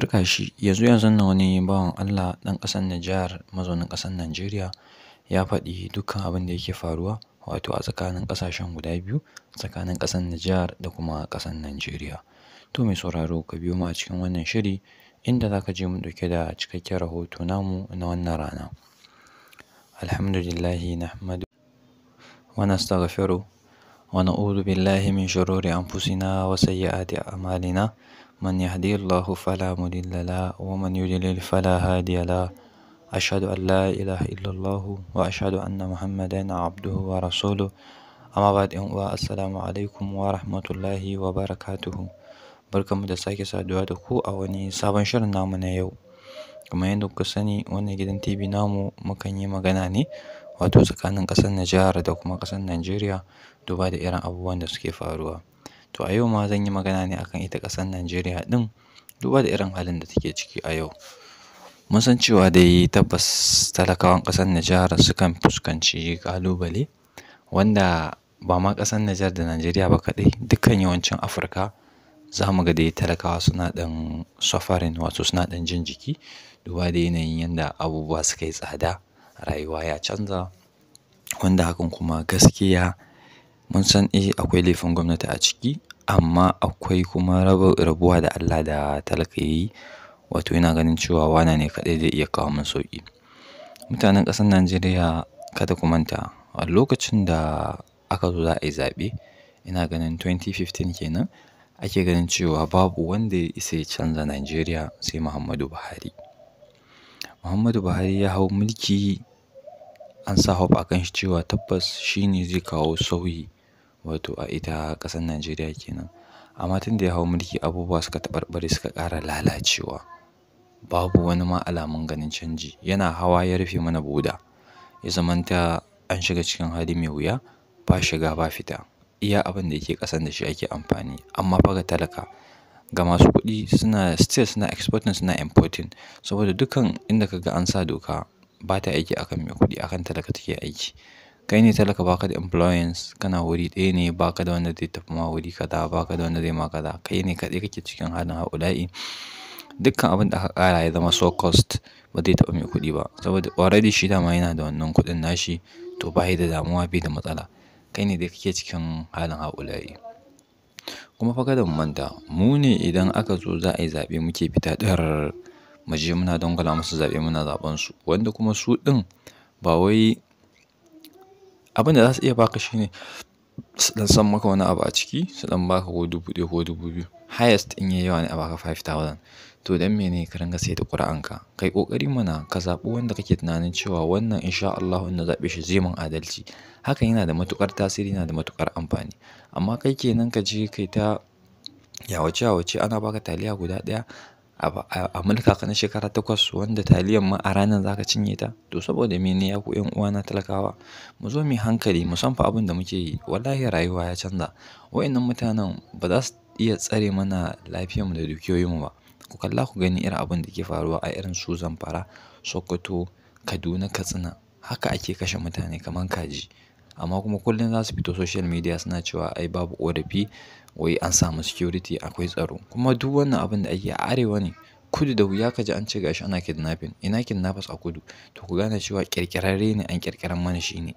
Turƙashi, yanzu yanzun nan wani bawan Allah ɗan ƙasar Nijar mazaunin ƙasar Najeriya ya faɗi dukkan abin da yake faruwa wato a tsakanin ƙasashen guda biyu, tsakanin ƙasar Nijar da kuma ƙasar Najeriya. To mai sauraro, ka biyo mu a cikin wannan shiri inda za ka je mu ɗauke da cikakken rahoto namu na wannan rana. Alhamdulillahi nahmadu wa nastaghfiru wa na'udhu billahi min shururi anfusina wa sayyiati a'malina. من يهدي الله فلا مضل له ومن يضلل فلا هادي له. أشهد أن لا إله إلا الله وأشهد أن محمدا عبده ورسوله. Amma ba'd, 'yan uwa, assalamu alaikum wa rahmatullahi wa barakatuhu. Barkanmu da sake saduwa da ku a wani sabon shirin namu na yau. Kamar yadda kuka sani, wannan gidan TV namu mukan yi magana ne wato tsakanin ƙasar Nijar da kuma ƙasar Najeriya, duba da irin abubuwan da suke faruwa. To a yau ma zan yi magana ne akan ita ƙasar Najeriya ɗin, duba da irin halin da take ciki a yau. Mun san cewa dai tabbas talakawan ƙasar Nijar sukan fuskanci ƙalubale, wanda ba ma ƙasar Nijar da Najeriya ba kaɗai, dukkan yawancin Afirka za mu ga dai talakawa suna ɗan suffering, wato suna ɗan jin jiki, duba da yanayin yanda abubuwa suka yi tsada, rayuwa ya canza, wanda hakan kuma gaskiya mun san eh akwai laifin gwamnati a ciki, amma akwai kuma rabuwa da Allah da talaka ya yi, wato yana ganin cewa wane ne kaɗai zai iya kawo min sauƙi. Mutanen ƙasar Najeriya, kada ku manta, a lokacin da aka zo za a yi zaɓe, ina ganin 2015 kenan, ake ganin cewa babu wanda ya isa ya canza Najeriya sai Muhammadu Buhari. Muhammadu Buhari ya hau mulki, an sa hope a kan shi cewa tabbas shi ne zai kawo sauyi wato a ita ƙasar Najeriya kenan. Amma tun da ya hau mulki, abubuwa suka taɓarɓare, suka ƙara lalacewa. Babu wani ma alamun ganin canji. Yana hawa ya rufe mana boda. Ya zamanta an shiga cikin hali mai wuya, ba shiga ba fita. Iya abin da yake ƙasan da shi ake amfani. Amma fa ga talaka, ga masu kuɗi suna still suna exporting, suna importing. Saboda dukkan inda ka ga an sa doka ba ta aiki akan mai kuɗi, akan talaka take aiki. Kai ne talaka, ba ka da influence, kana wuri ɗaya ne, ba ka da wanda zai tafi ma wuri kaza, ba ka da wanda zai ma kaza. Kai ne kaɗai kake cikin halin ha'ula'i. Dukkan abin da aka ƙara ya zama so cost, ba zai taɓa mai kuɗi ba. Saboda already shi dama yana da wannan kuɗin nashi, to ba yi da damuwa, bai da matsala. Kai ne dai kake cikin halin ha'ula'i. Kuma fa kada mu manta, mu ne idan aka zo za a yi zaɓe muke fita ɗar mu je muna dangwala musu zaɓe, muna zaɓan su. Wanda kuma su ɗin ba wai abin da za su iya baka shine su ɗan san maka wani abu a ciki, su ɗan baka ko 1000 ko 2000. Highest in yayi yawa ne a baka 5000. To don mene ka ringa saida ƙuri'anka? Kai ƙoƙari mana ka zaɓi wanda kake tunanin cewa wannan in sha Allahu in na zaɓe shi zai mun adalci. Hakan yana da matuƙar tasiri, yana da matuƙar amfani. Amma kai ke nan ka je kai ta yawace yawace, ana baka taliya guda ɗaya a mulka ka na shekara 8, wanda taliyan ma a ranar za ka cinye ta. To saboda mene, ya ku 'yan uwana talakawa? Mu zo muyi hankali, mu san fa abin da muke yi. Wallahi rayuwa ya canza. Waɗannan mutanen ba za su iya tsare mana lafiyarmu da dukiyoyinmu ba. Ku kalla ku gani irin abin da ke faruwa a irin su Zamfara, Sokoto, Kaduna, Katsina. Haka ake kashe mutane kamar kaji. Amma kuma kullum za su fito social media suna cewa ai babu ƙorafi, wai an samu security, akwai tsaro. Kuma duk wannan abin da ake a arewa ne. Kudu da wuya ka ji an ce gashi ana kidnapping. Ina kidnappers a kudu? To ku gane cewa ƙirƙirarre ne, an ƙirƙiran mana shi ne.